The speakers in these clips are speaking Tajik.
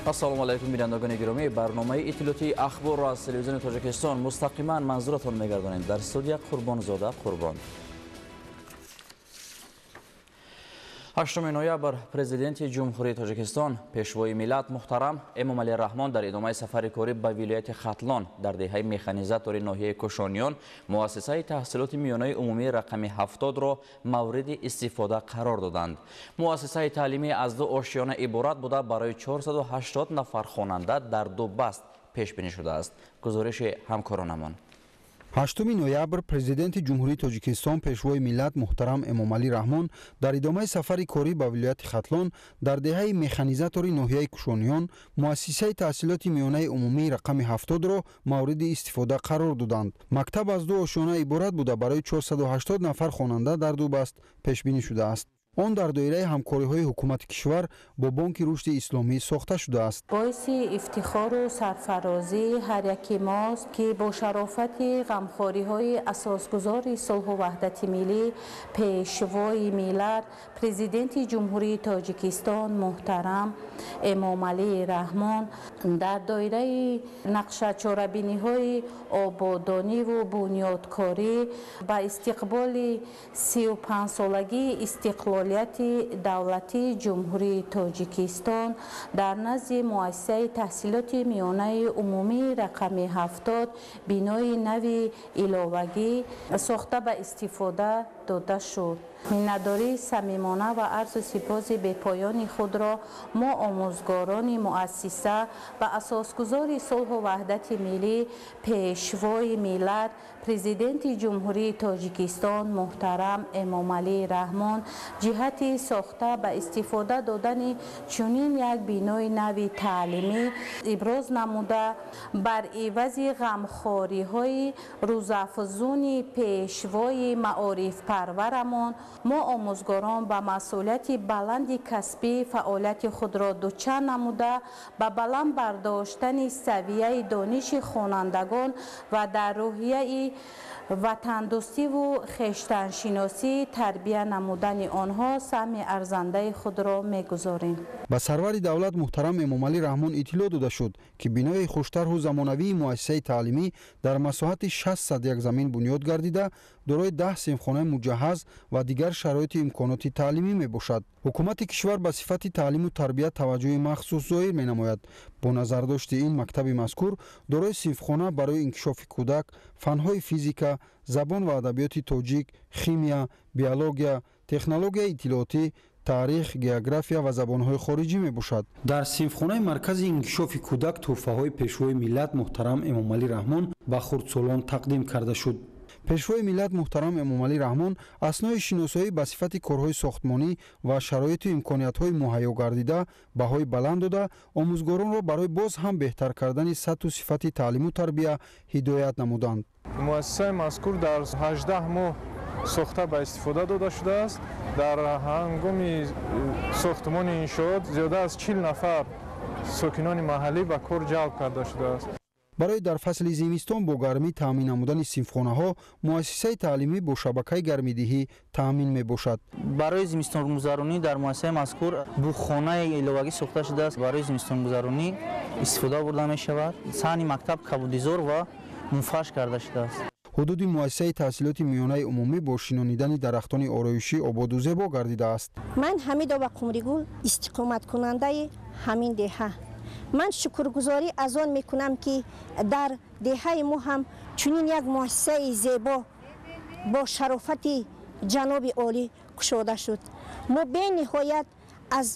Ассалому алайкум, бинандагони гиромӣ. Барномаи иттилоотии ахборро аз телевизиони Тоҷикистон мустақиман манзуратон мегардонем. Дар студия Қурбонзода Қурбон. 8 ноябр Президенти Ҷумҳурии Тоҷикистон, Пешвои миллат муҳтарам Эмомалӣ Раҳмон дар идомаи сафари корӣ ба вилояти Хатлон дар деҳаи Механизатори ноҳияи Кушониён муассисаи таҳсилоти миёнаи умумии рақами 70-ро мавриди истифода қарор доданд. Муассисаи таълимӣ аз ду ошёна иборат буда, барои 480 нафар хонанда дар ду баст пешбинӣ шудааст. Гузориши ҳамкоронамон. 8 ноябр Президенти Ҷумҳурии Тоҷикистон, Пешвои миллат муҳтарам Эмомалӣ Раҳмон дар идомаи сафари корӣ ба вилояти Хатлон дар деҳаи Механизатори ноҳияи Кушониён муассисаи таҳсилоти миёнаи умумии рақами 70-ро мавриди истифода қарор доданд. Мактаб аз ду ошёна иборат буда, барои 480 нафар хонанда дар ду баст пешбинӣ шудааст. Он дар доираи ҳамкориҳои ҳукумати кишвар бо Бонки рушди исломӣ сохта шудааст. Боиси ифтихору сарфарозии ҳар яки мост, ки бо шарофати ғамхориҳои асосгузори сулҳу ваҳдати миллӣ, Пешвои миллат, Президенти Ҷумҳурии Тоҷикистон муҳтарам Эмомалӣ Раҳмон дар доираи нақшачорабиниҳои ободониву бунёдкорӣ ба истиқболи 35-солагии истиқлолияти давлатии Ҷумҳурии Тоҷикистон дар назди муассисаи таҳсилоти миёнаи умумии рақами 70 бинои нави иловагӣ сохта ба истифода дода шуд. Миннатдории самимона ва арзу сипоси бепоёни худро мо, омӯзгорони муассиса, ба асосгузори сулҳу ваҳдати миллӣ, Пешвои миллат, Президенти Ҷумҳурии Тоҷикистон муҳтарам Эмомалӣ Раҳмон ҷиҳати сохта ба истифода додани чунин як бинои нави таълимӣ иброз намуда, бар ивази ғамхориҳои рӯзафзуни пешвои маорифпарварамон мо, омӯзгорон, ба масъулияти баланди касбӣ фаъолияти худро дучанд намуда, ба баланд бардоштани савияи дониши хонандагон ва дар рӯҳияи ватандӯстиву хештаншиносӣ тарбия намудани онҳо саҳми арзандаи худро мегузорем. Ба сарвари давлат муҳтарам Эмомалӣ Раҳмон иттилоъ дода шуд, ки бинои хуштарҳу замонавии муассисаи таълимӣ дар масоҳати 601 замин бунёд гардида, дорои 10 синфхонаи муҷаҳҳаз ва дигар шароиту имконоти таълимӣ мебошад. Ҳукумати кишвар ба сифати таълиму тарбия таваҷҷӯҳи махсус зоҳир менамояд. Бо назардошти ин, мактаби мазкур дорои синфхона барои инкишофи кӯдак, фанҳои физика, забон ва адабиёти тоҷик, химия, биология, технологияи иттилоотӣ, таърих, география ва забонҳои хориҷӣ мебошад. Дар синфхонаи маркази инкишофи кӯдак тӯҳфаҳои Пешвои миллат муҳтарам Эмомалӣ Раҳмон ба хурдсолон тақдим карда шуд. Пешвои миллат муҳтарам Эмомалӣ Раҳмон аснои шиносоӣ ба сифати корҳои сохтмонӣ ва шароиту имкониятҳои муҳайё гардида баҳои баланд дода, омӯзгоронро барои боз ҳам беҳтар кардани сатҳу сифати таълиму тарбия ҳидоят намуданд. Муассисаи мазкур дар 18 моҳ сохта ба истифода дода шудааст. Дар ҳангоми сохтмони иншоот зиёда аз 40 нафар сокинони маҳаллӣ ба кор ҷалб карда шудааст. Барои дар фасли зимистон бо гармӣ таъмин намудани синфхонаҳо муассисаи таълимӣ бо шабакаи гармидиҳӣ таъмин мебошад. Барои зимистонгузаронӣ дар муассисаи мазкур буғхонаи иловагӣ сохта шудааст. Барои зимистонгузаронӣ истифода бурда мешавад. Саҳни мактаб кабудизор ва мунфарш карда шудааст. Ҳудуди муассисаи таҳсилоти миёнаи умумӣ бо шинонидани дарахтони ороишӣ ободу зебо гардидааст. Ман Ҳамидова Қумригул, истиқоматкунандаи ҳамин деҳа. Ман шукргузорӣ аз он мекунам, ки дар деҳаи мо ҳам чунин як муассисаи зебо бо шарофати ҷаноби олӣ кушода шуд. Мо бениҳоят аз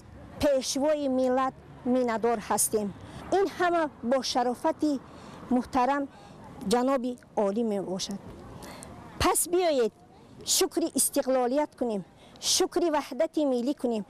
Пешвои миллат миннатдор ҳастем. Ин ҳама бо шарофати муҳтарам ҷаноби олӣ мебошад. Пас биёед, шукри истиқлолият кунем, шукри ваҳдати миллӣ кунем,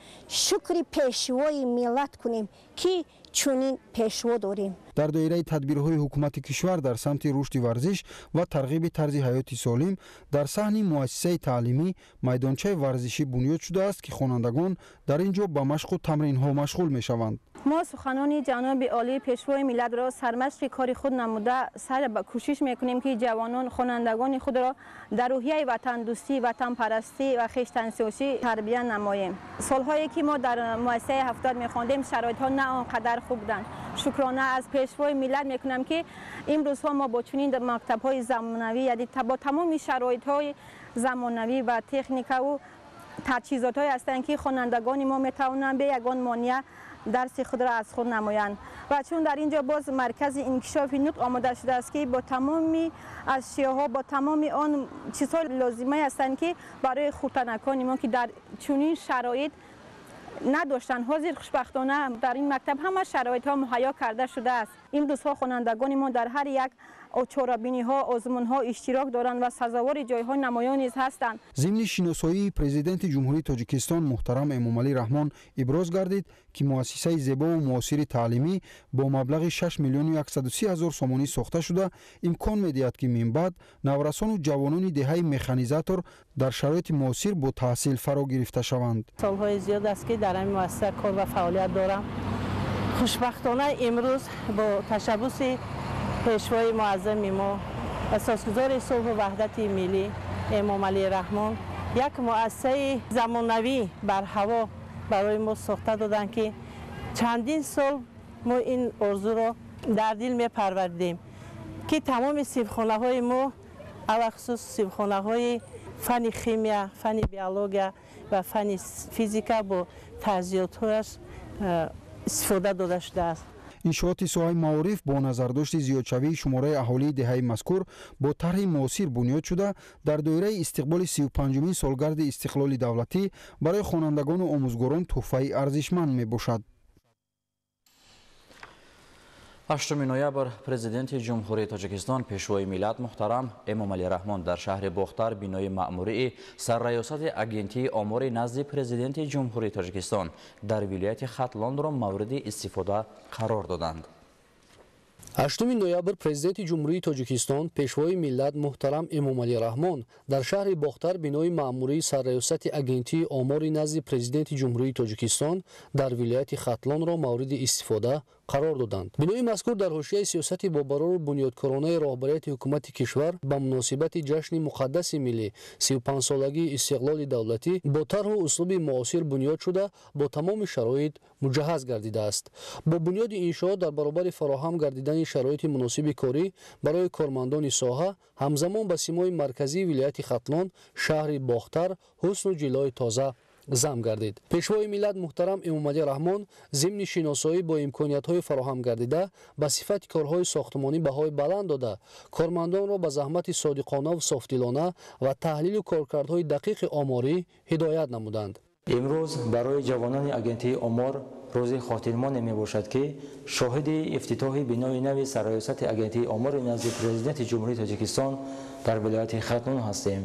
шукри Пешвои миллат кунем, ки чунин пешво дорем. Дар доираи тадбирҳои ҳукумати кишвар дар самти рушди варзиш ва тарғиби тарзи ҳаёти солим дар саҳни муассисаи таълимӣ майдончаи варзишӣ бунёд шудааст, ки хонандагон дар ин ҷо ба машқу тамринҳо машғул мешаванд. Мо суханони ҷаноби олии Пешвои миллатро сармашқи кори худ намуда сар кӯшиш мекунем, ки ҷавонон хонандагони худро дар рӯҳияи ватандӯстӣ, ватанпарастӣ ва хештансиёсӣ тарбия намоем. Солҳое ки мо дар муассисаи 70 мехондем, шароитҳо на он қадар хуб буданд. Шукрона аз Пешвои миллат мекунам, ки имрӯзҳо мо бо чунин мактабҳои замонавӣ, яъне бо тамоми шароитҳои замонавӣ ва техникаву таҷҳизотҳое ҳастанд, ки хонандагони мо метавонанд бе ягон монеа дарси худро аз худ намоянд. Ва чун дар ин ҷо боз маркази инкишофи нутқ омода шудааст, ки бо тамоми ашёҳо, бо тамоми он чизҳои лозимае ҳастанд, ки барои хурдтанакони мо, ки дар чунин шароит надоштанд, ҳозир хушбахтона дар ин мактаб ҳама шароитҳо муҳайё карда шудааст. Имрӯзҳо хонандагони мо дар ҳар як чорабиниҳо, озмунҳо иштирок доранд ва сазовори ҷойҳои намоён низ ҳастанд. Зимни шиносоии Президенти Ҷумҳурии Тоҷикистон муҳтарам Эмомалӣ Раҳмон иброз гардид, ки муассисаи зебову муосири таълимӣ бо маблағи 6 миллиону 130 ҳазор сомонӣ сохта шуда, имкон медиҳад, ки минбаъд наврасону ҷавонони деҳаи Механизатор дар шароити муосир бо таҳсил фаро гирифта шаванд. Солҳои зиёд аст, ки дар ҳамин муассиса кор ва фаъолият дорам. Хушбахтона имрӯз бо ташаббуси Пешвои муаззами мо, асосгузори сулҳу ваҳдати миллӣ Эмомалӣ Раҳмон, як муассисаи замонавӣ барҳаво барои мо сохта доданд, ки чандин сол мо ин орзуро дар дил мепарвардем, ки тамоми синфхонаҳои мо, алахусус синфхонаҳои фанни химия, фанни биология ва фанни физика бо таҷҳизотҳояш истифода дода шудааст. Иншооти соҳаи маориф бо назардошти зиёдшавии шумораи аҳолии деҳаи мазкур бо тарҳи муосир бунёд шуда, дар доираи истиқболи 35-умин солгарди истиқлоли давлатӣ барои хонандагону омӯзгорон тӯҳфаи арзишманд мебошад. 8 ноябр Президенти Ҷумҳурии Тоҷикистон, Пешвои миллат муҳтарам Эмомалӣ Раҳмон дар шаҳри Бохтар бинои маъмурии сарраёсати Агентии омори назди Президенти Ҷумҳурии Тоҷикистон дар вилояти Хатлонро мавриди истифода қарор доданд. 8 ноябр Президенти Ҷумҳурии Тоҷикистон, Пешвои миллат муҳтарам Эмомалӣ Раҳмон дар шаҳри Бохтар бинои маъмурии сарраёсати Агентии омори назди Президенти Ҷумҳурии Тоҷикистон дар вилояти Хатлонро мавриди истифода қарор доданд. Бинои мазкур дар ҳошияи сиёсати бобарору бунёдкоронаи роҳбарияти ҳукумати кишвар ба муносибати ҷашни муқаддаси миллӣ 35-солагии истиқлоли давлатӣ бо тарҳу услуби муосир бунёд шуда, бо тамоми шароит муҷаҳҳаз гардидааст. Бо бунёди иншоот дар баробари фароҳам гардидани шароити муносиби корӣ барои кормандони соҳа, ҳамзамон ба симои марказии вилояти Хатлон, шаҳри Бохтар, ҳусну ҷилои тоза зам гардид. Пешвои миллат муҳтарам Эмомалӣ Раҳмон зимни шиносоӣ бо имкониятҳои фароҳам гардида ба сифати корҳои сохтмонӣ баҳои баланд дода, кормандонро ба заҳмати содиқонаву софдилона ва таҳлилу коркардҳои дақиқи оморӣ ҳидоят намуданд. Имрӯз барои ҷавонони Агентии омор рӯзи хотирмоне мебошад, ки шоҳиди ифтитоҳи бинои нави сарраёсати Агентии омори назди Президенти Ҷумҳурии Тоҷикистон дар вилояти Хатлон ҳастем.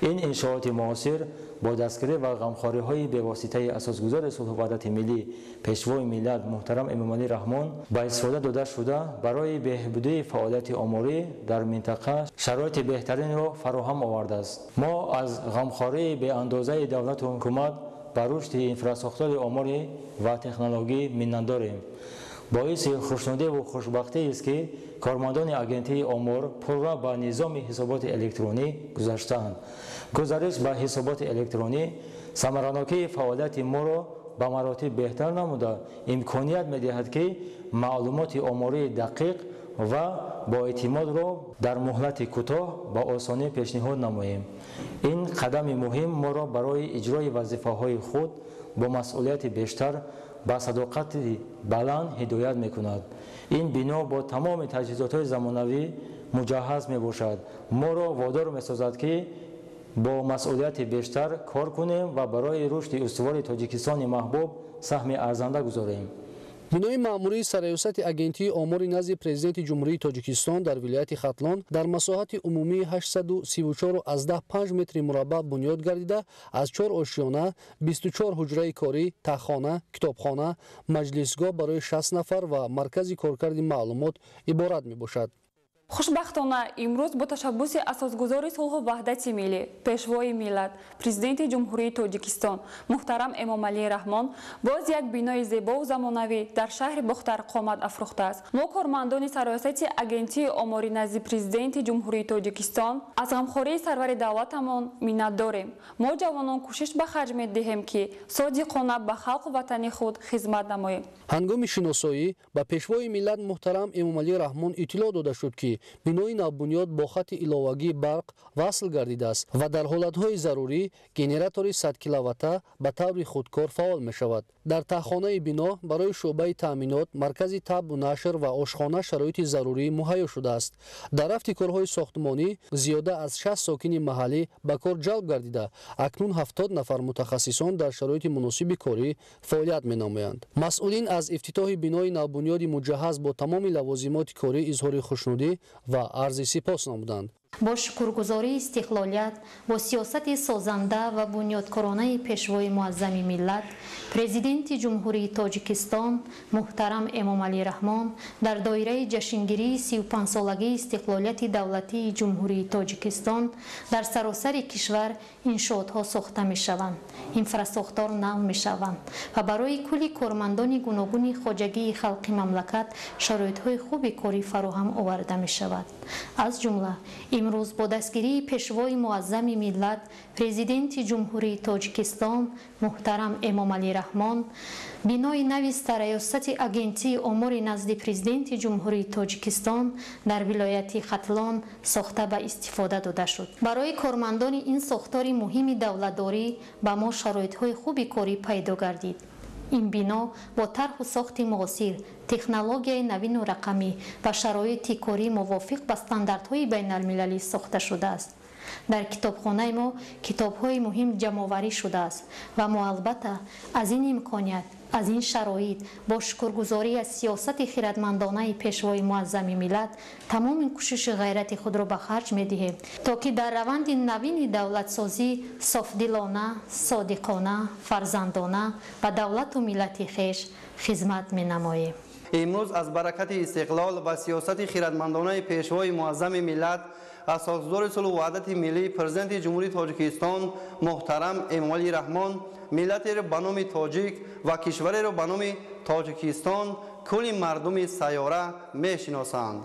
Ин иншооти муосир бо дастгирӣ ва ғамхориҳои бевоситаи асосгузори сулҳу ваҳдати миллӣ, Пешвои миллат муҳтарам Эмомалӣ Раҳмон ба истифода дода шуда, барои беҳбудии фаъолияти оморӣ дар минтақа шароити беҳтаринро фароҳам овардааст. Мо аз ғамхории беандозаи давлату ҳукумат ба рушди инфрасохтори оморӣ ва технологӣ миннатдорем. Боиси хушнудиву хушбахтиест, ки кормандони Агентии омор пурра ба низоми ҳисоботи электронӣ гузаштаанд. Гузариш ба ҳисоботи электронӣ самаранокии фаъолияти моро ба маротиб беҳтар намуда, имконият медиҳад, ки маълумоти омории дақиқ ва боэътимодро дар муҳлати кӯтоҳ ба осонӣ пешниҳод намоем. Ин қадами муҳим моро барои иҷрои вазифаҳои худ бо масъулияти бештар ба садоқати баланд ҳидоят мекунад. Ин бино бо тамоми таҷҳизотҳои замонавӣ муҷаҳҳаз мебошад, моро водор месозад, ки бо масъулияти бештар кор кунем ва барои рушди устувори Тоҷикистони маҳбуб саҳми арзанда гузорем. Бинои маъмурии сарраёсати Агентии омори назди Президенти Ҷумҳурии Тоҷикистон дар вилояти Хатлон дар масоҳати умумии 834,5 метри мураббаъ бунёд гардида, аз 4 ошёна, 24 ҳуҷраи корӣ, таххона, китобхона, маҷлисгоҳ барои 60 нафар ва маркази коркарди маълумот иборат мебошад. Хушбахтона, имрӯз бо ташаббуси асосгузори сулҳу ваҳдати миллӣ, Пешвои миллат, Президенти Ҷумҳурии Тоҷикистон муҳтарам Эмомалӣ Раҳмон боз як бинои зебову замонавӣ дар шаҳри Бохтар қомат афрӯхтааст. Мо, кормандони Сарраёсати Агентии омори назди Президенти Ҷумҳурии Тоҷикистон, аз ғамхории сарвари давлатамон миннат дорем. Мо, ҷавонон, кӯшиш ба харҷ медиҳем, ки содиқона ба халқу ватани худ хизмат намоем. Ҳангоми шиносоӣ ба Пешвои миллат муҳтарам Эмомалӣ Раҳмон иттилоъ дода шуд, ки бинои навбунёд бо хатти иловагии барқ васл гардидааст ва дар ҳолатҳои зарурӣ генератори 100 киловатта ба таври худкор фаъол мешавад. Дар таҳхонаи бино барои шӯъбаи таъминот, маркази таббу нашр ва ошхона шароити зарурӣ муҳайё шудааст. Дар рафти корҳои сохтмонӣ зиёда аз 60 сокини маҳаллӣ ба кор ҷалб гардида, акнун 70 нафар мутахассисон дар шароити муносиби корӣ фаъолият менамоянд. Масъулин аз ифтитоҳи бинои навбунёди муҷаҳҳаз бо тамоми лавозимоти корӣ изҳори хушнудӣ ва арзи сипос намуданд. Бо шукргузории истиқлолият, бо сиёсати созанда ва бунёдкоронаи Пешвои муаззами миллат, Президенти Ҷумҳурии Тоҷикистон муҳтарам Эмомалӣ Раҳмон дар доираи ҷашнгирии 35-солагии истиқлолияти давлатии Ҷумҳурии Тоҷикистон дар саросари кишвар иншоотҳо сохта мешаванд, инфрасохтор нав мешаванд ва барои кулли кормандони гуногуни хоҷагии халқи мамлакат шароитҳои хуби корӣ фароҳам оварда мешавад. Аз ҷумла имрӯз бо дастгирии Пешвои муаззами миллат, Президенти Ҷумҳурии Тоҷикистон муҳтарам Эмомалӣ Раҳмон бинои нави Сарраёсати Агентии омори назди Президенти Ҷумҳурии Тоҷикистон дар вилояти Хатлон сохта ба истифода дода шуд. Барои кормандони ин сохтори муҳими давлатдорӣ ба мо шароитҳои хуби корӣ пайдо гардид. Ин бино бо тарҳу сохти муосир, технологияи навину рақамӣ ва шароити корӣ мувофиқ ба стандартҳои байналмилалӣ сохта шудааст. Дар китобхонаи мо китобҳои муҳим ҷамъоварӣ шудааст ва мо албатта аз ин имконият, аз ин шароит бо шукргузорӣ аз сиёсати хиратмандонаи Пешвои муаззами миллат тамоми кӯшиши ғайрати худро ба харҷ медиҳем, то ки дар раванди навини давлатсозӣ софдилона, содиқона, фарзандона ба давлату миллати хеш хизмат менамоем. Имрӯз аз баракати истиқлол ва сиёсати хиратмандонаи Пешвои муаззами миллат, асосгузори сулҳу ваҳдати миллӣ, Президенти Ҷумҳурии Тоҷикистон муҳтарам Эмомалӣ Раҳмон миллатеро ба номи тоҷик ва кишвареро ба номи Тоҷикистон кулли мардуми сайёра мешиносанд.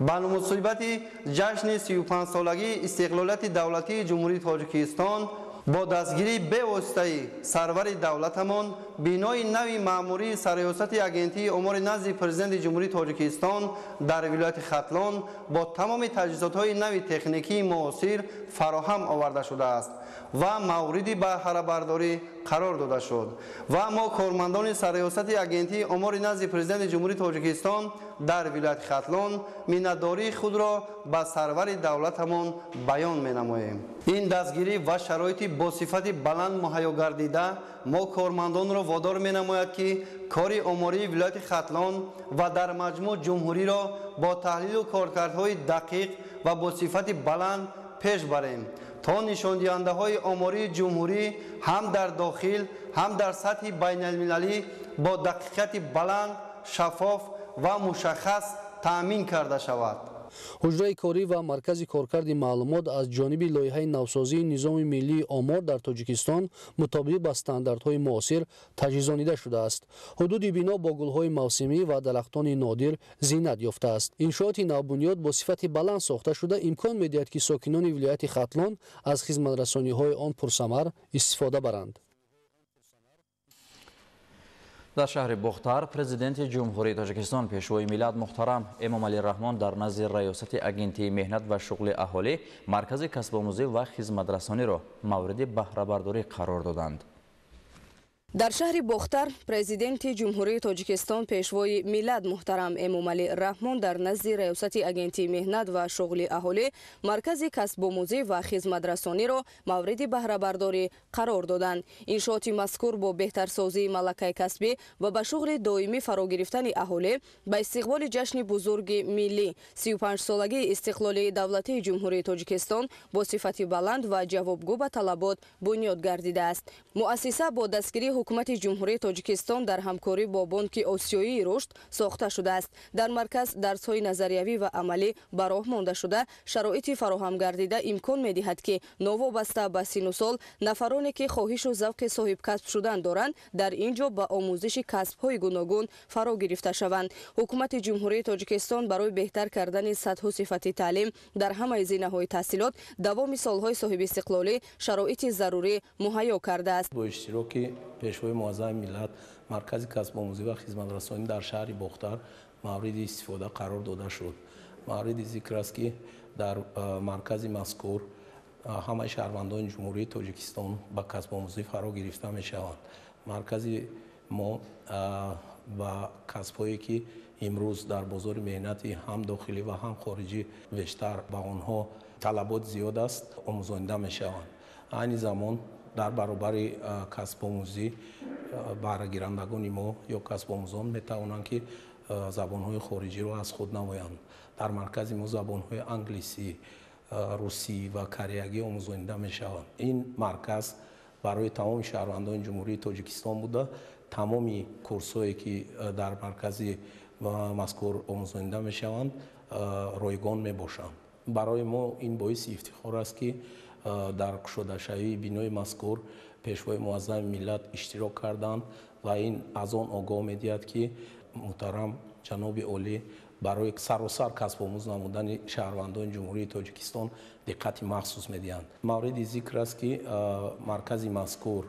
Ба муносибати ҷашни 35-солагии истиқлолияти давлатии Ҷумҳурии Тоҷикистон бо дастгирии бевоситаи сарвари давлатамон бинои нави маъмурии Сарраёсати Агентии омори назди Президенти Ҷумҳурии Тоҷикистон дар вилояти Хатлон бо тамоми таҷҳизотҳои нави техникии муосир фароҳам оварда шудааст ва мавриди баҳрабардорӣ қарор дода шуд. Ва мо, кормандони Сарраёсати Агентии омори назди Президенти Ҷумҳурии Тоҷикистон дар вилояти Хатлон, миннатдории худро ба сарвари давлатамон баён менамоем. Ин дастгирӣ ва шароити бо сифати баланд муҳайё гардида мо кормандонро водор менамояд, ки кори омории вилояти Хатлон ва дар маҷмӯъ ҷумҳуриро бо таҳлилу коркардҳои дақиқ ва бо сифати баланд пеш барем, то нишондиҳандаҳои омории ҷумҳурӣ ҳам дар дохил, ҳам дар сатҳи байналмилалӣ бо дақиқияти баланд, шаффоф ва мушаххас таъмин карда шавад. Ҳуҷраи корӣ ва маркази коркарди маълумот аз ҷониби лоиҳаи навсозии низоми миллии омор дар Тоҷикистон мутобиқ ба стандартҳои муосир таҷҳизонида шудааст. Ҳудуди бино бо гулҳои мавсимӣ ва дарахтони нодир зинат ёфтааст. Иншооти навбунёд бо сифати баланд сохта шуда имкон медиҳад, ки сокинони вилояти Хатлон аз хизматрасониҳои он пурсамар истифода баранд. Дар шаҳри Бохтар Президенти Ҷумҳурии Тоҷикистон, Пешвои миллат муҳтарам Эмомалӣ Раҳмон дар назди Раёсати Агентии меҳнат ва шуғли аҳолӣ маркази касбомӯзӣ ва хизматрасониро мавриди баҳрабардорӣ қарор доданд. Дар шаҳри Бохтар Президенти Ҷумҳурии Тоҷикистон, Пешвои миллат муҳтарам Эмомалӣ Раҳмон дар назди Раёсати Агентии меҳнат ва шуғли аҳолӣ маркази касбомӯзӣ ва хизматрасониро мавриди баҳрабардорӣ қарор доданд. Иншооти мазкур бо беҳтарсозии малакаи касбӣ ва ба шуғли доимӣ фаро гирифтани аҳолӣ ба истиқболи ҷашни бузурги миллӣ, 35-солагии истиқлолии давлатии Ҷумҳурии Тоҷикистон, бо сифати баланд ва ҷавобгӯ ба талабот бунёд гардидааст. Муассиса бо дастгирии Ҳукумати Ҷумҳурии Тоҷикистон дар ҳамкорӣ бо Бонки Осиёии рушд сохта шудааст. Дар марказ дарсҳои назариявӣ ва амалӣ ба роҳ монда шуда, шароити фароҳам гардида имкон медиҳад, ки новобаста ба сину сол нафароне, ки хоҳишу завқи соҳибкасб шудан доранд, дар ин ҷо ба омӯзиши касбҳои гуногун фаро гирифта шаванд. Ҳукумати Ҷумҳурии Тоҷикистон барои беҳтар кардани сатҳу сифати таълим дар ҳамаи зинаҳои таҳсилот давоми солҳои соҳибистиқлолӣ шароити зарурӣ муҳайё кардааст. Бо иштироки Пешвои муаззами миллат маркази касбомӯзӣ ва хизматрасонӣ дар шаҳри Бохтар мавриди истифода қарор дода шуд. Мавриди зикр аст, ки дар маркази мазкур ҳамаи шаҳрвандони Ҷумҳурии Тоҷикистон ба касбомӯзӣ фаро гирифта мешаванд. Маркази мо ба касбҳое, ки имрӯз дар бозори меҳнати ҳам дохилӣ ва ҳам хориҷӣ бештар ба онҳо талабот зиёд аст, омӯзонида мешаванд. Айни замон дар баробари касбомӯзӣ баҳрагирандагони мо ё касбомӯзон метавонанд, ки забонҳои хориҷиро аз худ намоянд. Дар маркази мо забонҳои англисӣ, русӣ ва кореягӣ омӯзонида мешаванд. Ин марказ барои тамоми шаҳрвандони Ҷумҳурии Тоҷикистон буда, тамоми курсҳое, ки дар маркази мазкур омӯзонида мешаванд, ройгон мебошанд. Барои мо ин боиси ифтихор аст, ки дар кушодашавии бинои мазкур Пешвои муаззами миллат иштирок карданд ва ин аз он огоҳ медиҳад, ки муҳтарам ҷаноби олӣ барои саросар касбомӯз намудани шаҳрвандони Ҷумҳурии Тоҷикистон диққати махсус медиҳанд. Мавриди зикр аст, ки маркази мазкур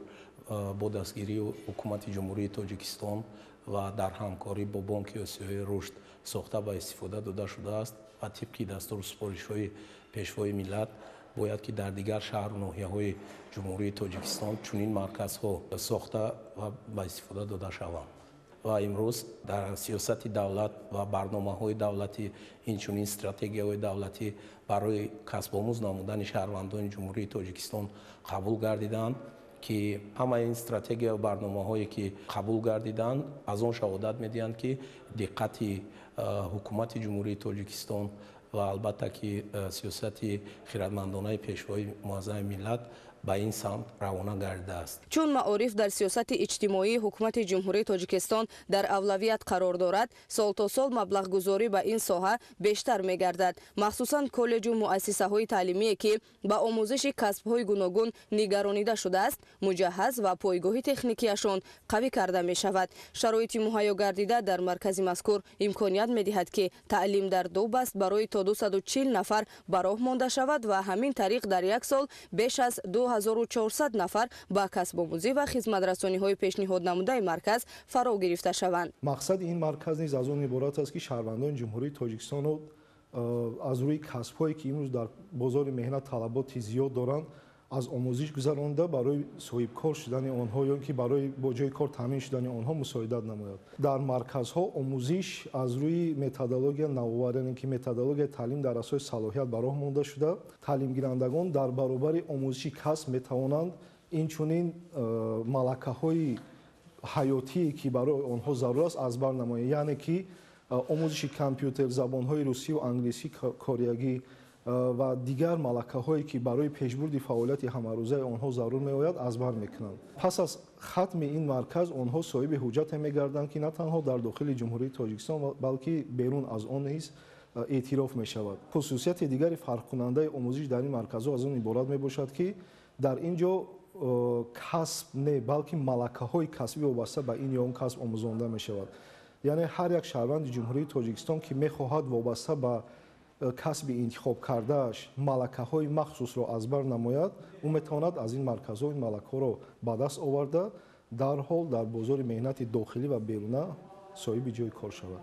бо дастгирии Ҳукумати Ҷумҳурии Тоҷикистон ва дар ҳамкорӣ бо Бонки Осиёии рушд сохта ба истифода дода шудааст ва тибқи дастуру супоришҳои Пешвои миллат бояд, ки дар дигар шаҳру ноҳияҳои Ҷумҳурии Тоҷикистон чунин марказҳо сохта ва ба истифода дода шаванд. Ва имрӯз дар сиёсати давлат ва барномаҳои давлатӣ, инчунин стратегияҳои давлатӣ барои касбомӯз намудани шаҳрвандони Ҷумҳурии Тоҷикистон қабул гардиданд, ки ҳамаи ин стратегия ва барномаҳое, ки қабул гардиданд, аз он шаҳодат медиҳанд, ки диққати Ҳукумати Ҷумҳурии Тоҷикистон ва албатта ки сиёсати хирадмандонаи Пешвои муаззами миллат ба ин самт равона гардидааст. Чун маориф дар сиёсати иҷтимоии Ҳукумати Ҷумҳурии Тоҷикистон дар авлавият қарор дорад, сол то сол маблағгузорӣ ба ин соҳа бештар мегардад. Махсусан коллеҷу муассисаҳои таълимие, ки ба омӯзиши касбҳои гуногун нигаронида шудааст, муҷаҳҳаз ва пойгоҳи техникияшон қавӣ карда мешавад. Шароити муҳайё гардида дар маркази мазкур имконият медиҳад, ки таълим дар ду баст барои то 240 нафар ба роҳ монда шавад ва ҳамин тариқ дар як сол беш аз 2400 нафар ба касбомӯзӣ ва хизматрасониҳои пешниҳоднамудаи марказ фаро гирифта шаванд. Мақсади ин марказ низ аз он иборат аст, ки шаҳрвандони Ҷумҳурии Тоҷикистонро аз рӯи касбҳое, ки имрӯз дар бозори меҳнат талаботи зиёд доранд, аз омӯзиш гузаронда, барои соҳибкор шудани онҳо ё ки барои бо ҷои кор таъмин шудани онҳо мусоидат намояд. Дар марказҳо омӯзиш аз рӯи методология навовар, яъне ки методологияи таълим дар асоси салоҳият ба роҳ монда шуда, таълимгирандагон дар баробари омӯзиши касб метавонанд инчунин малакаҳои ҳаётие, ки барои онҳо зарур аст, аз бар намоянд, яъне ки омӯзиши компютер, забонҳои русӣ ва англисӣ, кореягӣ ва дигар малакаҳое, ки барои пешбурди фаъолияти ҳамарӯзаи онҳо зарур меояд, аз бар мекунанд. Пас аз хатми ин марказ онҳо соҳиби ҳуҷҷате мегарданд, ки на танҳо дар дохили Ҷумҳурии Тоҷикистон, балки берун аз он низ эътироф мешавад. Хусусияти дигари фарқкунандаи омӯзиш дар ин марказҳо аз он иборат мебошад, ки дар ин ҷо касб не, балки малакаҳои касбӣ вобаста ба ин ё он касб омӯзонда мешавад. Яъне ҳар як шаҳрванди Ҷумҳурии Тоҷикистон, ки мехоҳад вобаста ба касби интихоб кардааш малакаҳои махсусро аз бар намояд, ӯ метавонад аз ин марказҳо ин малакаҳоро ба даст оварда, дарҳол дар бозори меҳнати дохилӣ ва беруна соҳиби ҷои кор шавад.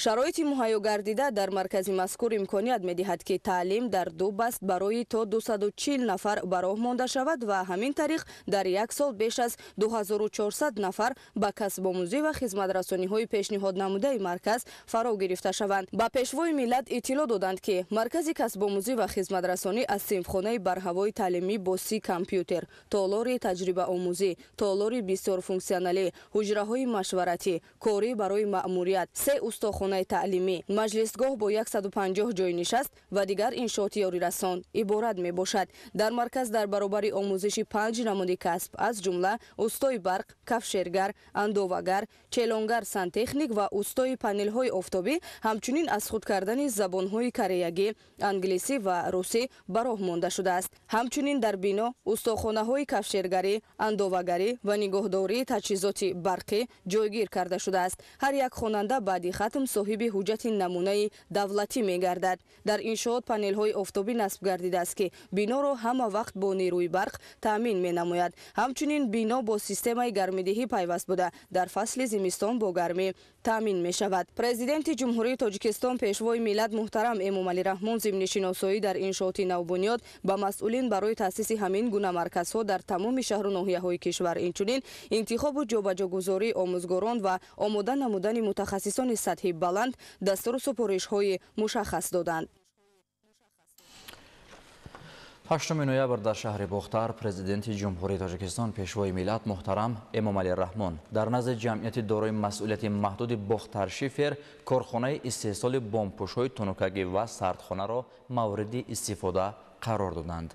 Шароити муҳайё гардида дар маркази мазкур имконият медиҳад, ки таълим дар ду баст барои то 240 нафар ба роҳ монда шавад ва ҳамин тариқ дар як сол беш аз 2400 нафар ба касбомӯзӣ ва хизматрасониҳои пешниҳоднамудаи марказ фаро гирифта шаванд. Ба Пешвои миллат иттилоъ доданд, ки маркази касбомӯзӣ ва хизматрасонӣ аз синфхонаи барҳавои таълимӣ бо 30 компютер, толори таҷрибаомӯзӣ, толори бисёрфунксионалӣ, ҳуҷраҳои машваратӣ, корӣ барои маъмурият, 3 устохонаи таълимӣ, маҷлисгоҳ бо 150 ҷойи нишаст ва дигар иншооти ёрирасон иборат мебошад. Дар марказ дар баробари омӯзиши 5 намуди касб, аз ҷумла устои барқ, кафшергар, андовагар, челонгар, сантехник ва устои панелҳои офтобӣ, ҳамчунин аз худ кардани забонҳои кореягӣ, англисӣ ва русӣ ба роҳ монда шудааст. Ҳамчунин дар бино устохонаҳои кафшергарӣ, андовагарӣ ва нигоҳдории таҷҳизоти барқӣ ҷойгир карда шудааст. Ҳар як хонанда баъди хатм соҳиби ҳуҷҷати намунаи давлатӣ мегардад. Дар иншоот панелҳои офтобӣ насб гардидааст, ки биноро ҳама вақт бо нерӯи барқ таъмин менамояд. Ҳамчунин бино бо системаи гармидиҳӣ пайваст буда, дар фасли зимистон бо гармӣ таъмин мешавад. Президенти Ҷумҳурии Тоҷикистон, Пешвои миллат муҳтарам Эмомалӣ Раҳмон зимни шиносоӣ дар иншооти навбунёд ба масъулин барои таъсиси ҳамин гуна марказҳо дар тамоми шаҳру ноҳияҳои кишвар, инчунин интихобу ҷобаҷогузории омӯзгорон ва омода намудани мутахассисони сатҳи баланд дастуру супоришҳои мушаххас доданд. 8 ноябр дар шаҳри Бохтар Президенти Ҷумҳурии Тоҷикистон, Пешвои миллат муҳтарам Эмомалӣ Раҳмон дар назди ҷамъияти дорои масъулияти маҳдуди Бохтаршифер корхонаи истеҳсоли бомпӯшҳои тунукагӣ ва сардхонаро мавриди истифода қарор доданд.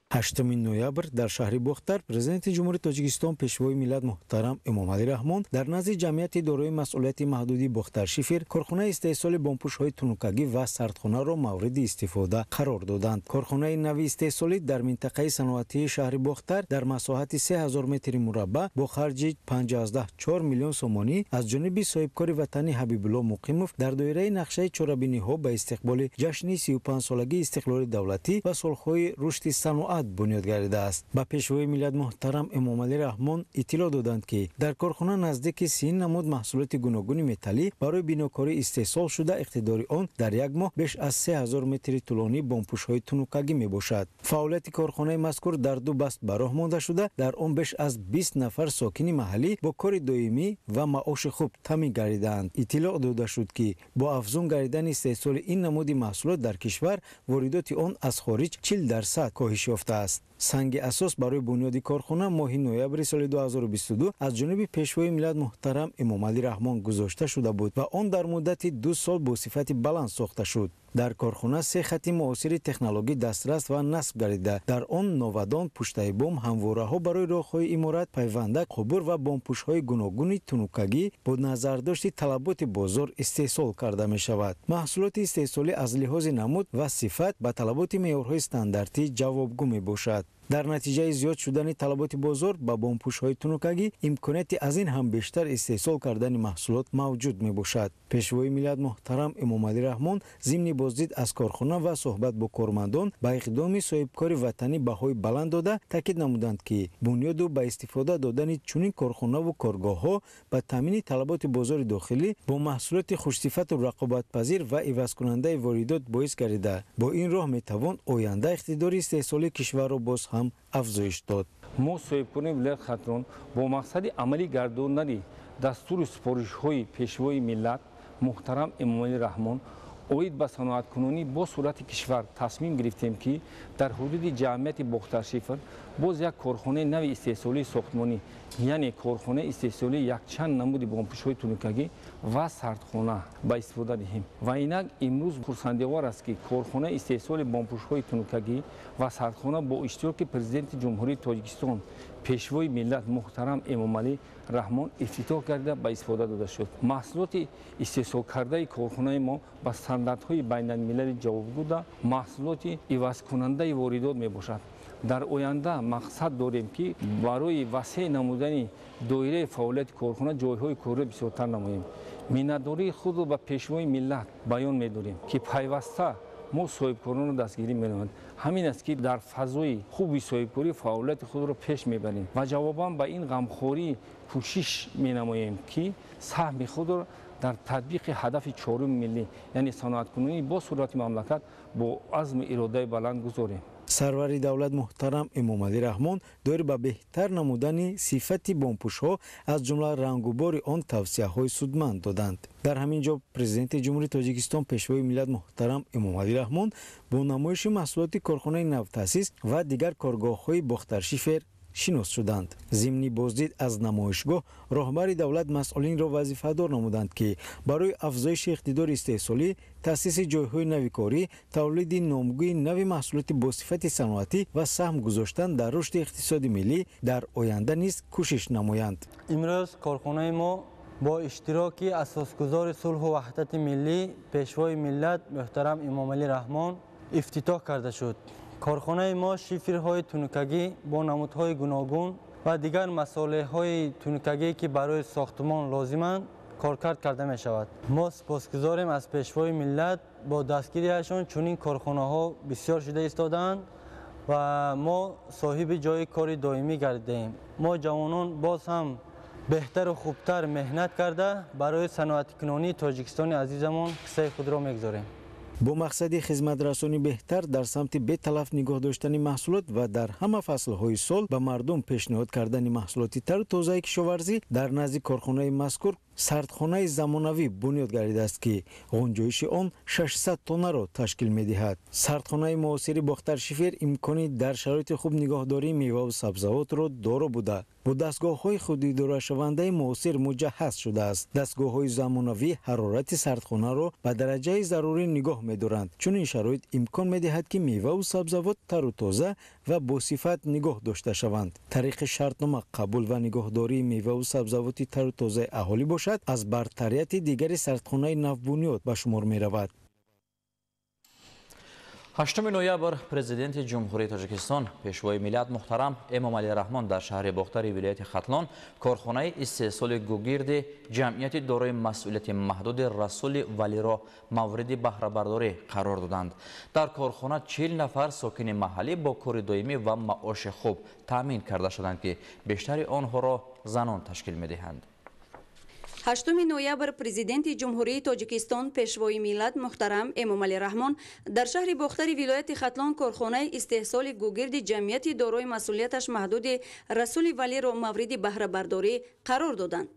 8 ноябр дар шаҳри Бохтар Президенти Ҷумҳурии Тоҷикистон, Пешвои миллат муҳтарам Эмомалӣ Раҳмон дар назди ҷамъияти дорои масъулияти маҳдуди Бохтаршифер корхонаи истеҳсоли бомпӯшҳои тунукагӣ ва сардхонаро мавриди истифода қарор доданд. Корхонаи нави истеҳсолӣ дар минтақаи саноатии шаҳри Бохтар дар масоҳати 3000 метри мураббаъ бо харҷи 5,4 миллион сомонӣ аз ҷониби соҳибкори ватанӣ Ҳабибулло Муқимов дар доираи нақшаи чорабиниҳо ба истиқболи ҷашни 35-солагии истиқлоли давлатӣ ва солҳои рушди саноат бунёд гардидааст. Ба Пешвои миллат муҳтарам Эмомалӣ Раҳмон иттилоъ доданд, ки дар корхона наздики 30 намуд маҳсулоти гуногуни металлӣ барои бинокорӣ истеҳсол шуда, иқтидори он дар як моҳ беш аз 3000 метри тӯлонии бомпӯшҳои тунукагӣ мебошад. Фаъолияти корхонаи мазкур дар ду баст ба роҳ монда шуда, дар он беш аз 20 нафар сокини маҳаллӣ бо кори доимӣ ва маоши хуб таъмин гардидаанд. Иттилоъ дода шуд, ки бо афзун гардидани истеҳсоли ин намуди маҳсулот дар кишвар воридоти он аз хориҷ 40% коҳиш ёфтааст. Санги асос барои бунёди корхона моҳи ноябри соли 2022 аз ҷониби Пешвои миллат муҳтарам Эмомалӣ Раҳмон гузошта шуда буд ва он дар муддати 2 сол бо сифати баланд сохта шуд. Дар корхона 3 хати муосири технологӣ дастрас ва насб гардида, дар он новадон, пуштаи бом, ҳамвораҳо барои роҳҳои иморат, пайвандак, қубур ва бомпӯшҳои гуногуни тунукагӣ бо назардошти талаботи бозор истеҳсол карда мешавад. Маҳсулоти истеҳсолӣ аз лиҳози намуд ва сифат ба талаботи меъёрҳои стандартӣ ҷавобгӯ мебошад. Дар натиҷаи зиёд шудани талаботи бозор ба бомпӯшҳои тунукагӣ имконияти аз ин ҳам бештар истеҳсол кардани маҳсулот мавҷуд мебошад. Пешвои миллат муҳтарам Эмомалӣ Раҳмон зимни боздид аз корхона ва суҳбат бо кормандон ба иқдоми соҳибкори ватанӣ баҳои баланд дода, таъкид намуданд, ки бунёду ба истифода додани чунин корхонаву коргоҳҳо ба таъмини талаботи бозори дохилӣ бо маҳсулоти хушсифату рақобатпазир ва ивазкунандаи воридот боис гардида, бо ин роҳ метавон оянда иқтидори истеҳсолии кишварро боз ҳам афзоиш дод. Мо соҳибкорони вилояти Хатлон бо мақсади амалӣ гардондани дастуру супоришҳои Пешвои миллат муҳтарам Эмомалӣ Раҳмон оид ба саноаткунонӣ бо суръати кишвар тасмим гирифтем, ки дар ҳудуди ҷамъияти Бохтаршифр боз як корхонаи нави истеҳсолии сохтмонӣ, яъне корхонаи истеҳсолии якчанд намуди бомпӯшҳои тунукагӣ ва сардхона ба истифода диҳем. Ва инак имрӯз хурсандиовар аст, ки корхонаи истеҳсоли бомпӯшҳои тунукагӣ ва сардхона бо иштироки Президенти Ҷумҳурии Тоҷикистон, Пешвои миллат муҳтарам Эмомалӣ Раҳмон ифтитоҳ гардида ба истифода дода шуд. Маҳсулоти истеҳсолкардаи корхонаи мо ба стандартҳои байналмилалӣ ҷавобгӯ буда, маҳсулоти ивазкунандаи воридот мебошад. Дар оянда мақсад дорем, ки барои васеъ намудани доираи фаъолияти корхона ҷойҳои корро бисёртар намоем. Миннатдории худро ба Пешвои миллат баён медорем, ки пайваста мо соҳибкоронро дастгирӣ менамояд. Ҳамин аст, ки дар фазои хуби соҳибкорӣ фаъолияти худро пеш мебарем ва ҷавобан ба ин ғамхорӣ кӯшиш менамоем, ки саҳми худро Дар татбиқи ҳадафи чоруми миллӣ, яъне саноаткунонии бо суръати мамлакат, бо азму иродаи баланд гузорем. Сарвари давлат муҳтарам Эмомалӣ Раҳмон доир ба беҳтар намудани сифати бомпӯшҳо, аз ҷумла рангубори он, тавсияҳои судманд доданд. Дар ҳамин ҷо Президенти Ҷумҳурии Тоҷикистон, Пешвои миллат муҳтарам Эмомалӣ Раҳмон бо намоиши маҳсулоти корхонаи навтаъсис ва дигар коргоҳҳои Бохтаршифер шинос шуданд. Зимни боздид аз намоишгоҳ роҳбари давлат масъулинро вазифадор намуданд, ки барои афзоиши иқтидори истеҳсолӣ, таъсиси ҷойҳои нави корӣ, тавлиди номгӯи нави маҳсулоти босифати саноатӣ ва саҳм гузоштан дар рушди иқтисоди миллӣ дар оянда низ кӯшиш намоянд. Имрӯз корхонаи мо бо иштироки асосгузори сулҳу ваҳдати миллӣ, Пешвои миллат муҳтарам Эмомалӣ Раҳмон ифтитоҳ карда шуд. Корхонаи мо шиферҳои тунукагӣ бо намудҳои гуногун ва дигар масолеҳҳои тунукагӣ, ки барои сохтмон лозиманд, коркард карда мешавад. Мо сипосгузорем аз Пешвои миллат, бо дастгириашон чунин корхонаҳо бисёр шуда истодаанд ва мо соҳиби ҷои кори доимӣ гардидаем. Мо ҷавонон боз ҳам беҳтару хубтар меҳнат карда барои саноаткунонии Тоҷикистони азизамон ҳиссаи худро мегузорем. Бо мақсади хизматрасонии беҳтар дар самти беталаф нигоҳ доштани маҳсулот ва дар ҳама фаслҳои сол ба мардум пешниҳод кардани маҳсулоти тару тозаи кишоварзӣ, дар назди корхонаи мазкур сардхонаи замонавӣ бунёд гардидааст, ки ғунҷоиши он 600 тоннаро ташкил медиҳад. Сардхонаи муосири Бохтаршифер имкони дар шароити хуб нигоҳдории меваву сабзавотро доро буда, бо дастгоҳҳои худидорашавандаи муосир муҷаҳҳаз шудааст. Дастгоҳҳои замонавӣ ҳарорати сардхонаро ба дараҷаи зарурӣ нигоҳ медоранд. Чунин шароит имкон медиҳад, ки меваву сабзавот тару тоза ва босифат нигоҳ дошта шаванд. Тариқи шартнома қабул ва нигоҳдории меваву сабзавоти тару тозаи аҳолӣ бошад, аз бартарияти дигари сардхонаи навбунёд ба шумор меравад. 8 ноябр Президенти Ҷумҳурии Тоҷикистон, Пешвои миллат муҳтарам Эмомалӣ Раҳмон дар шаҳри Бохтари вилояти Хатлон корхонаи истеҳсоли гугирди ҷамъияти дорои масъулияти маҳдуди Расули Валиро мавриди баҳрабардорӣ қарор доданд. Дар корхона 40 нафар сокини маҳаллӣ бо кори доимӣ ва маоши хуб таъмин карда шуданд, ки бештари онҳоро занон ташкил медиҳанд. 8 ноябр Президенти Ҷумҳурии Тоҷикистон, Пешвои миллат муҳтарам Эмомалӣ Раҳмон дар шаҳри Бохтари вилояти Хатлон корхонаи истеҳсоли гугирди ҷамъияти дорои масъулияташ маҳдуди Расули Валиро мавриди баҳрабардорӣ қарор доданд.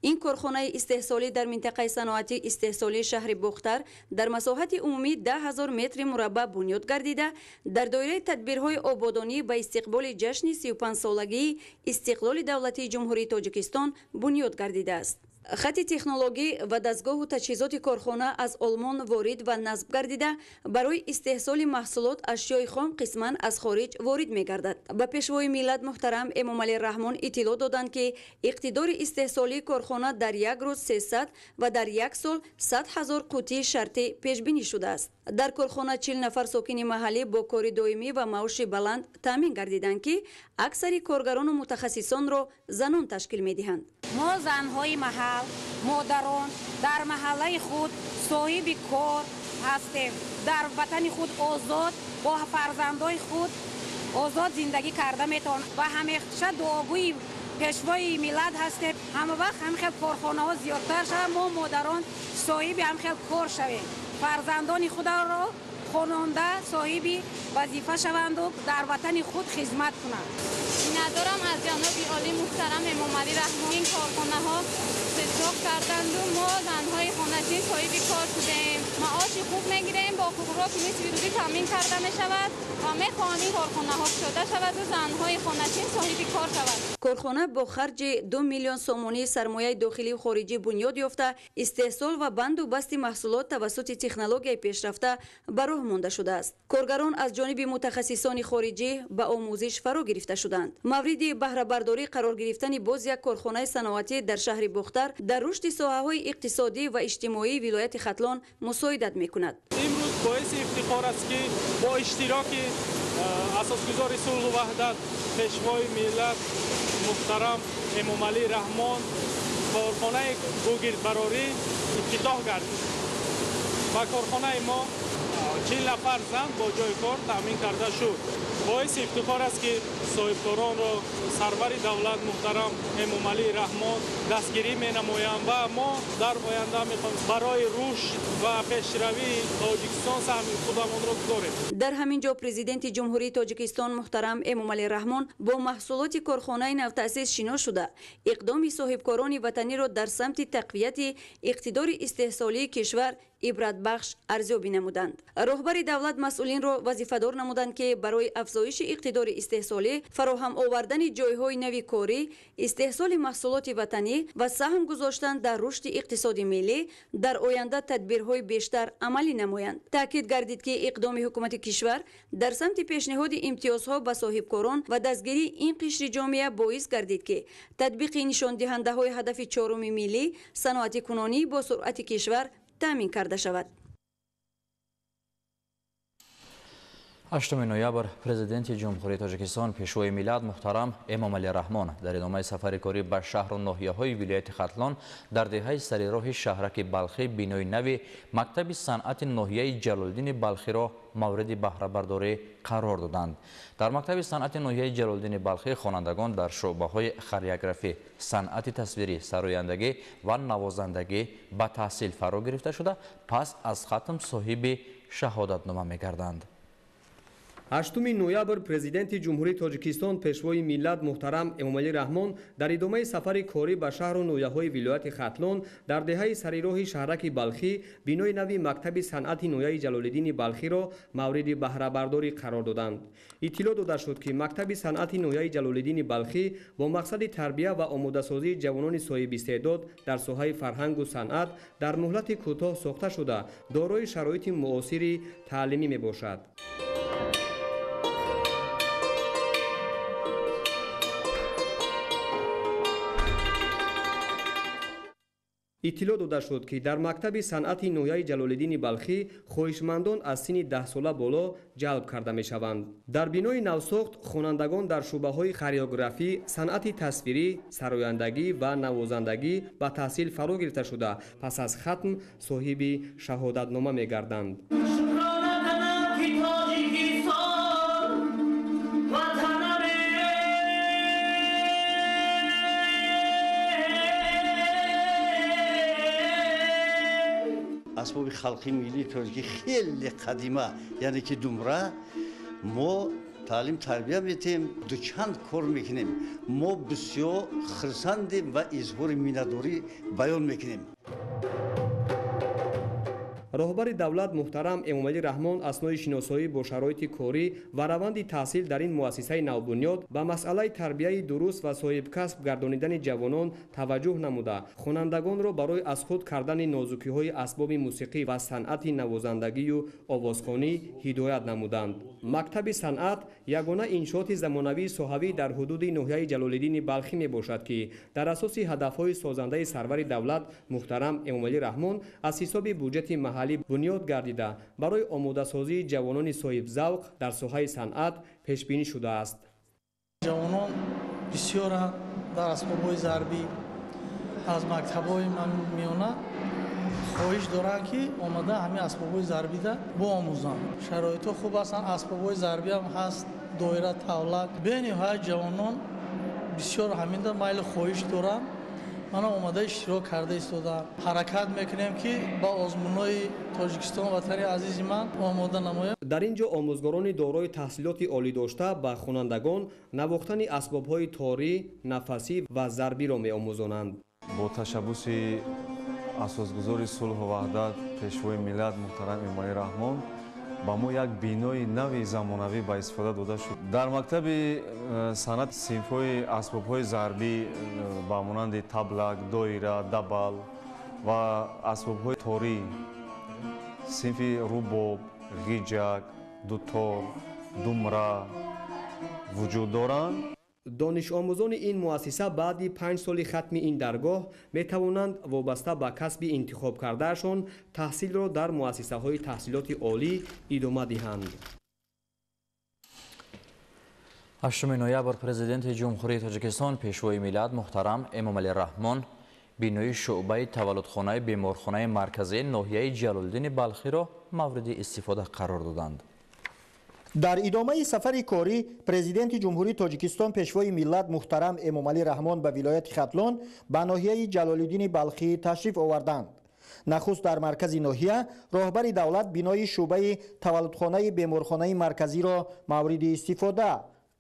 Ин корхонаи истеҳсолӣ дар минтақаи саноатии истеҳсолии шаҳри Бохтар дар масоҳати умумӣ 10 000 метри мураббаъ бунёд гардида, дар доираи тадбирҳои ободонӣ ба истиқболи ҷашни 35-солагии истиқлоли давлатии Ҷумҳурии Тоҷикистон бунёд гардидааст. Хати технологӣ ва дастгоҳу таҷҳизоти корхона аз Олмон ворид ва насб гардида, барои истеҳсоли маҳсулот ашёи хом қисман аз хориҷ ворид мегардад. Ба Пешвои миллат муҳтарам Эмомалӣ Раҳмон иттилоъ доданд, ки иқтидори истеҳсолии корхона дар як рӯз 300 ва дар як сол 100 000 қутии шартӣ пешбинӣ шудааст. Дар корхона 40 нафар сокини маҳаллӣ бо кори доимӣ ва маоши баланд таъмин гардиданд, ки аксари коргарону мутахассисонро занон ташкил медиҳанд. Мо занҳои маҳал, модарон дар маҳаллаи худ соҳиби кор ҳастем, дар ватани худ озод бо фарзандои худ озод зиндагӣ карда метавонем ва ҳамеша дуогӯи Пешвои миллат ҳастем. Ҳама вақт ҳамхел корхонаҳо зиёдтар шавад, мо модарон соҳиби ҳамхел кор шавем, фарзандони худро хононда соҳиби вазифа шаванду дар ватани худ хизмат кунанд. Миннатдорам аз ҷаноби олӣ муҳтарам Эмомалӣ Раҳмон. Ин корхонаҳо ифтитоҳ карданду мо занҳои хонашин соҳиби кор шудем, маоши хуб мегирем, бо хӯроки нисфи рӯзӣ таъмин карда мешавад ва мехоҳам ин корхонаҳо кушода шаваду занҳои хонашин соҳиби кор шавад. Корхона бо харҷи 2 миллион сомонӣ сармояи дохилию хориҷӣ бунёд ёфта, истеҳсол ва банду басти маҳсулот тавассути технологияи пешрафта ба роҳ монда шудааст. Коргарон аз ҷониби мутахассисони хориҷӣ ба омӯзиш фаро гирифта шуданд. Мавриди баҳрабардорӣ қарор гирифтани боз як корхонаи саноатӣ дар шаҳри Бохтар дар рушди соҳаҳои иқтисодӣ ва иҷтимоии вилояти Хатлон мусоидат мекунад. Имрӯз боиси ифтихор аст, ки бо иштироки асосгузори сулҳу ваҳдат, Пешвои миллат муҳтарам Эмомалӣ Раҳмон корхонаи гугирдбарорӣ ифтитоҳ гардид. Ба корхонаи мо 40 нафар зан бо ҷои кор таъмин карда шуд. Боиси ифтихор аст, ки соҳибкоронро сарвари давлат муҳтарам Эмомалӣ Раҳмон дастгирӣ менамоянд ва мо дар оянда мехоҳем барои рушд ва пешравии Тоҷикистон саҳми худамонро гузорем. Дар ҳамин ҷо Президенти Ҷумҳурии Тоҷикистон муҳтарам Эмомалӣ Раҳмон бо маҳсулоти корхонаи навтаъсис шинос шуда, иқдоми соҳибкорони ватаниро дар самти тақвияти иқтидори истеҳсолии кишвар ибратбахш арзёбӣ намуданд. Роҳбари давлат масъулинро вазифадор намуданд, ки барои афзоиши иқтидори истеҳсолӣ, фароҳам овардани ҷойҳои нави корӣ, истеҳсоли маҳсулоти ватанӣ ва саҳм гузоштан дар рушди иқтисоди миллӣ дар оянда тадбирҳои бештар амалӣ намоянд. Таъкид гардид, ки иқдоми ҳукумати кишвар дар самти пешниҳоди имтиёзҳо ба соҳибкорон ва дастгирии ин қишри ҷомеа боис гардид, ки татбиқи нишондиҳандаҳои ҳадафи чоруми миллӣ саноатикунонӣ бо суръати кишвар таъмин карда шавад. 8 ноябр Президенти Ҷумҳурии Тоҷикистон, Пешвои миллат муҳтарам Эмомалӣ Раҳмон дар идомаи сафари корӣ ба шаҳру ноҳияҳои вилояти Хатлон дар деҳаи сари роҳи шаҳраки Балхӣ бинои нави мактаби санъати ноҳияи Ҷалолиддини Балхиро мавриди баҳрабардорӣ қарор доданд. Дар мактаби санъати ноҳияи Ҷалолиддини Балхӣ хонандагон дар шӯъбаҳои хореографӣ, санъати тасвирӣ, сарояндагӣ ва навозандагӣ ба таҳсил фаро гирифта шуда, пас аз хатм соҳиби шаҳодатнома мегарданд. 8 ноябр Президенти Ҷумҳурии Тоҷикистон, Пешвои миллат муҳтарам Эмомалӣ Раҳмон дар идомаи сафари корӣ ба шаҳру ноҳияҳои вилояти Хатлон дар деҳаи сарироҳи шаҳраки Балхӣ бинои нави мактаби санъати ноҳияи Ҷалолиддини Балхиро мавриди баҳрабардорӣ қарор доданд. Иттилоъ дода шуд, ки мактаби санъати ноҳияи Ҷалолиддини Балхӣ бо мақсади тарбия ва омодасозии ҷавонони соҳибистеъдод дар соҳаи фарҳангу санъат дар муҳлати кӯтоҳ сохта шуда, дорои шароити муосири таълимӣ мебошад. Иттилоъ дода шуд, ки дар мактаби санъати ноҳияи Ҷалолиддини Балхӣ хоҳишмандон аз синни 10 сола боло ҷалб карда мешаванд. Дар бинои навсохт хонандагон дар шӯъбаҳои хореографӣ, санъати тасвирӣ, сарояндагӣ ва навозандагӣ ба таҳсил фаро гирифта шуда, пас аз хатм соҳиби шаҳодатнома мегарданд. Асбоби халқи миллии тоҷикӣ хеле қадима, яъне ки думра мо таълим тарбия метем, дучанд кор мекунем. Мо бисёр хурсандем ва изҳори миннатдорӣ баён мекунем. Роҳбари давлат муҳтарам Эмомалӣ Раҳмон аснои шиносоӣ бо шароити корӣ ва раванди таҳсил дар ин муассисаи навбунёд ба масъалаи тарбияи дуруст ва соҳибкасб гардонидани ҷавонон таваҷҷӯҳ намуда, хонандагонро барои аз худ кардани нозукиҳои асбоби мусиқӣ ва санъати навозандагию овозхонӣ ҳидоят намуданд. Мактаби санъат ягона иншооти замонавии соҳавӣ дар ҳудуди ноҳияи Ҷалолиддини Балхӣ мебошад, ки дар асоси ҳадафҳои созандаи сарвари давлат муҳтарам Эмомалӣ Раҳмон аз ҳисоби буҷети маҳаллӣ бунёд гардида, барои омодасозии ҷавонони соҳибзавқ дар соҳаи санъат пешбинӣ шудааст. Ҷавонон бисёранд дар асбобҳои зарбӣ аз мактабҳои миёна хоҳиш доранд, ки омада ҳамин асбобҳои зарбида биомӯзанд. Шароитҳо хуб ҳастанд, асбобҳои зарбӣ ҳам ҳаст, доира, тавлак. Бениҳоят ҷавонон бисёр ҳаминда майли хоҳиш доранд. Мана омада иштирок карда истодаам. Ҳаракат мекунем, ки ба озмунҳои Тоҷикистон, ватани азизи ман, омода намоям. Дар ин ҷо омӯзгорони дорои таҳсилоти олӣ дошта ба хонандагон навохтани асбобҳои торӣ, нафасӣ ва зарбиро меомӯзонанд. Бо ташаббуси асосгузори сулҳу ваҳдат, Пешвои миллат муҳтарам Эмомалӣ Раҳмон ба мо як бинои нави замонавӣ ба истифода дода шуд. Дар мактаби санъат синфҳои асбобҳои зарбӣ ба монанди таблак, доира, дабал ва асбобҳои торӣ, синфи рубоб, ғиҷак, дутор, думра вуҷуд доранд. Донишомӯзони ин муассиса баъди 5 соли хатми ин даргоҳ метавонанд вобаста ба касби интихобкардаашон таҳсилро дар муассисаҳои таҳсилоти олӣ идома диҳанд. 8 ноябр Президенти Ҷумҳурии Тоҷикистон, Пешвои миллат муҳтарам Эмомалӣ Раҳмон бинои шӯъбаи таваллудхонаи беморхонаи марказии ноҳияи Ҷалолиддини Балхиро мавриди истифода қарор доданд. Дар идомаи сафари корӣ Президенти Ҷумҳурии Тоҷикистон, Пешвои миллат муҳтарам Эмомалӣ Раҳмон ба вилояти Хатлон, ба ноҳияи Ҷалолиддини Балхӣ ташриф оварданд. Нахуст дар маркази ноҳия роҳбари давлат бинои шӯъбаи таваллудхонаи беморхонаи марказиро мавриди истифода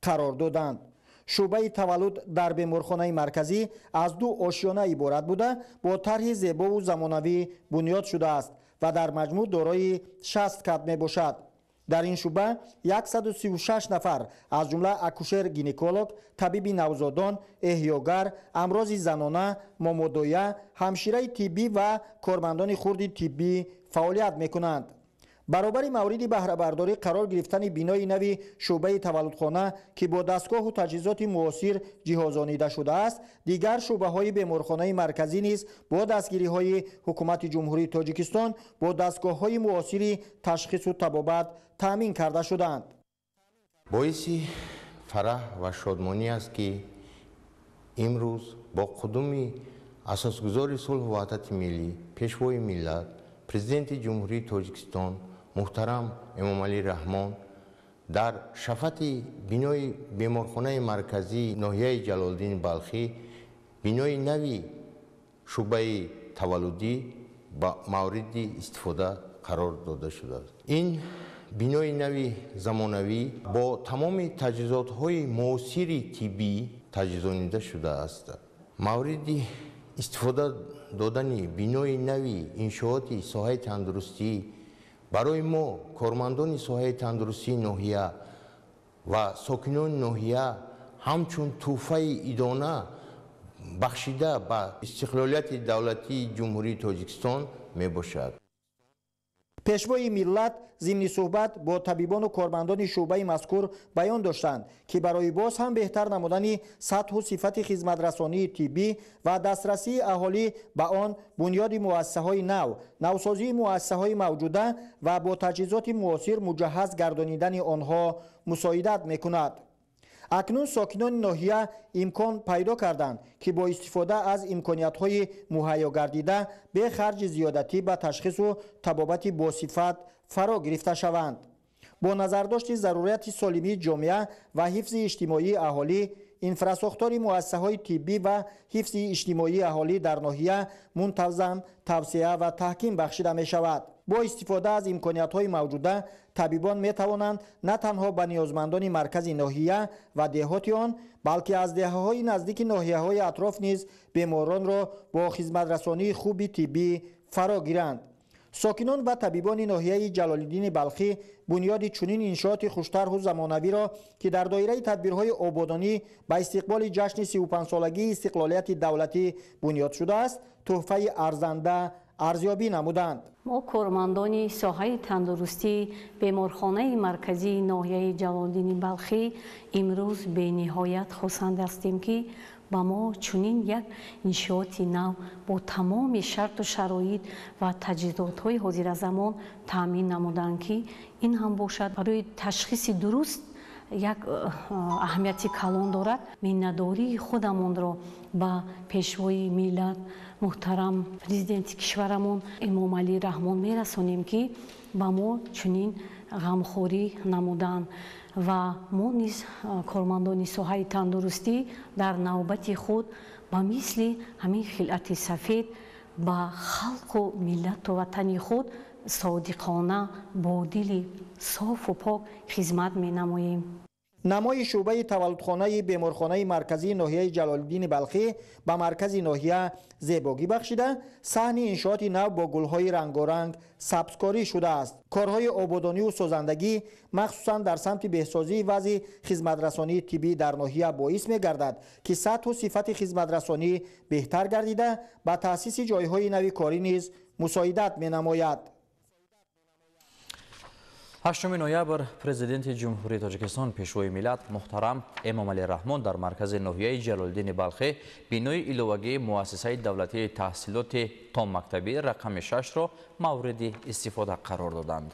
қарор доданд. Шӯъбаи таваллуд дар беморхонаи марказӣ аз ду ошёна иборат буда, бо тарҳи зебову замонавӣ бунёд шудааст ва дар маҷмӯъ дорои 60 кат мебошад. Дар ин шӯъба 136 нафар, аз ҷумла акушер-гинеколог, табиби навзодон, эҳёгар, амрози занона, момодоя, ҳамшираи тиббӣ ва кормандони хурди тиббӣ фаъолият мекунанд. Баробари мавриди баҳрабардорӣ қарор гирифтани бинои нави шӯъбаи таваллудхона, ки бо дастгоҳу таҷҳизоти муосир ҷиҳозонида шудааст, дигар шӯъбаҳои беморхонаи марказӣ низ бо дастгириҳои Ҳукумати Ҷумҳурии Тоҷикистон бо дастгоҳҳои муосири ташхису табобат таъмин карда шуданд. Боиси фараҳ ва шодмонӣ аст, ки имрӯз бо қудуми асосгузори сулҳу ваҳдати миллӣ, Пешвои миллат, Президенти Ҷумҳурии Тоҷикистон муҳтарам Эмомалӣ Раҳмон дар шафати бинои беморхонаи марказии ноҳияи Ҷалолиддини Балхӣ бинои нави шӯъбаи таваллудӣ ба мавриди истифода қарор дода шудааст. Ин бинои нави замонавӣ бо тамоми таҷҳизотҳои муосири тиббӣ таҷҳизонида шудааст. Мавриди истифода додани бинои нави иншооти соҳаи тандурустӣ барои мо, кормандони соҳаи тандурустии ноҳия ва сокинони ноҳия, ҳамчун тӯҳфаи идона бахшида ба истиқлолияти давлатии Ҷумҳурии Тоҷикистон мебошад. Пешвои миллат зимни суҳбат бо табибону кормандони шӯъбаи мазкур баён доштанд, ки барои боз ҳам беҳтар намудани сатҳу сифати хизматрасонии тиббӣ ва дастрасии аҳолӣ ба он, бунёди муассисаҳои нав, навсозии муассисаҳои мавҷуда ва бо таҷҳизоти муосир муҷаҳҳаз гардонидани онҳо мусоидат мекунад. Акнун сокинони ноҳия имкон пайдо карданд, ки бо истифода аз имкониятҳои муҳайё гардида бе харҷи зиёдатӣ ба ташхису табобати босифат фаро гирифта шаванд. Бо назардошти зарурияти солимии ҷомеа ва ҳифзи иҷтимоии аҳолӣ, инфрасохтори муассисаҳои тиббӣ ва ҳифзи иҷтимоии аҳолӣ дар ноҳия мунтазам тавсеа ва таҳким бахшида мешавад. Бо истифода аз имкониятҳои мавҷуда табибон метавонанд на танҳо ба ниёзмандони маркази ноҳия ва деҳоти он, балки аз деҳаҳои наздики ноҳияҳои атроф низ беморонро бо хизматрасонии хуби тиббӣ фаро гиранд. Сокинон ва табибони ноҳияи Ҷалолиддини Балхӣ бунёди чунин иншооти хуштарҳу замонавиро, ки дар доираи тадбирҳои ободонӣ ба истиқболи ҷашни 35-солагии истиқлолияти давлатӣ бунёд шудааст, тӯҳфаи арзанда арзёбӣ намуданд. Мо, кормандони соҳаи тандурустии беморхонаи марказии ноҳияи Ҷалолиддини Балхӣ, имрӯз бениҳоят хурсанд ҳастем, ки ба мо чунин як иншооти нав бо тамоми шарту шароит ва таҷҳизотҳои ҳозиразамон таъмин намуданд, ки ин ҳам бошад барои ташхиси дуруст як аҳамияти калон дорад. Миннатдории худамонро ба Пешвои миллат муҳтарам Президенти кишварамон Эмомалӣ Раҳмон мерасонем, ки ба мо чунин ғамхорӣ намуданд, ва мо низ, кормандони соҳаи тандурустӣ, дар навбати худ ба мисли ҳамин хилъати сафед ба халқу миллату ватани худ содиқона бо дили софу пок хизмат менамоем. Намои шӯъбаи таваллудхонаи беморхонаи марказии ноҳияи Ҷалолиддини Балхӣ ба маркази ноҳия зебогӣ бахшида, саҳни иншооти нав бо гулҳои рангоранг сабзкорӣ шудааст. Корҳои ободониву созандагӣ, махсусан дар самти беҳсозии вазъи хизматрасонии тиббӣ дар ноҳия, боис мегардад, ки сатҳу сифати хизматрасонӣ беҳтар гардида, ба таъсиси ҷойҳои нави корӣ низ мусоидат менамояд. 8 ноябр Президенти Ҷумҳурии Тоҷикистон, Пешвои миллат муҳтарам Эмомалӣ Раҳмон дар маркази ноҳияи Ҷалолиддини Балхӣ бинои иловагии муассисаи давлатии таҳсилоти томмактабӣ рақами 6-ро мавриди истифода қарор доданд.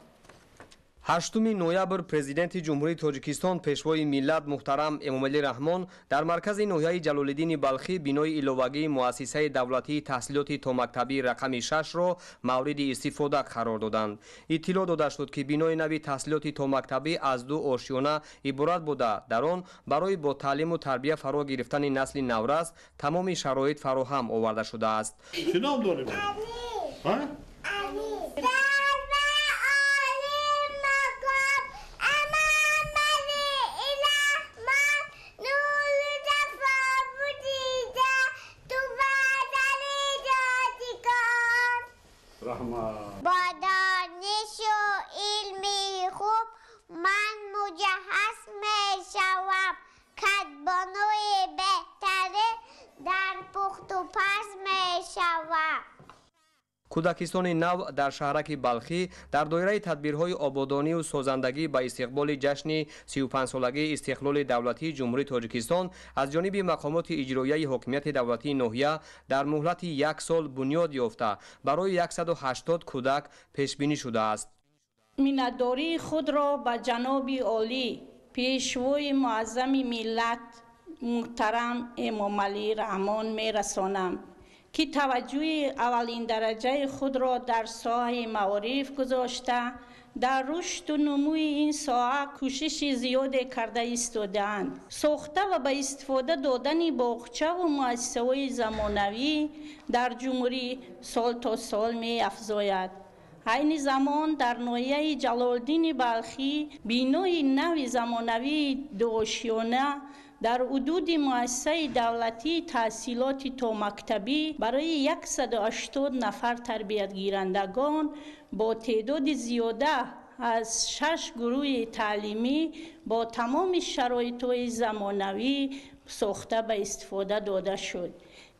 8 ноябр Президенти Ҷумҳурии Тоҷикистон, Пешвои миллат муҳтарам Эмомалӣ Раҳмон дар маркази ноҳияи Ҷалолиддини Балхӣ бинои иловагии муассисаи давлатии таҳсилоти томактабии рақами 6-ро мавриди истифода қарор доданд. Иттилоъ дода шуд, ки бинои нави таҳсилоти томактабӣ аз 2 ошёна иборат буда, дар он барои бо таълиму тарбия фаро гирифтани насли наврас тамоми шароит фароҳам оварда шудааст. Чӣ ном дорем? Бо донишу илми хуб ман муҷаҳҳаз мешавам, кадбонуи беҳтарин дар пухтупаз мешавам. Кӯдакистони нав дар шаҳраки Балхӣ дар доираи тадбирҳои ободонию созандагӣ ба истиқболи ҷашни 35-солагии истиқлоли давлатии Ҷумҳурии Тоҷикистон аз ҷониби мақомоти иҷроияи ҳокимияти давлатии ноҳия дар муҳлати 1 сол бунёд ёфта барои 180 кӯдак пешбинӣ шудааст. Миннатдории худро ба ҷаноби олӣ, пешвои муаззами миллат муҳтарам Эмомалӣ Раҳмон мерасонам, ки таваҷҷӯҳи аввалиндараҷаи худро дар соҳаи маориф гузошта, дар рушду нумӯи ин соҳа кӯшиши зиёде карда истодаанд. Сохта ва ба истифода додани боғчаву муассисаҳои замонавӣ дар ҷумҳурӣ сол то сол меафзояд. Айни замон дар ноҳияи Ҷалолиддини Балхӣ бинои нави замонавии дуошёна дар ҳудуди муассисаи давлатии таҳсилоти томактабӣ барои 180 нафар тарбиятгирандагон бо теъдоди зиёда аз 6 гурӯҳи таълимӣ бо тамоми шароитҳои замонавӣ сохта ба истифода дода шуд,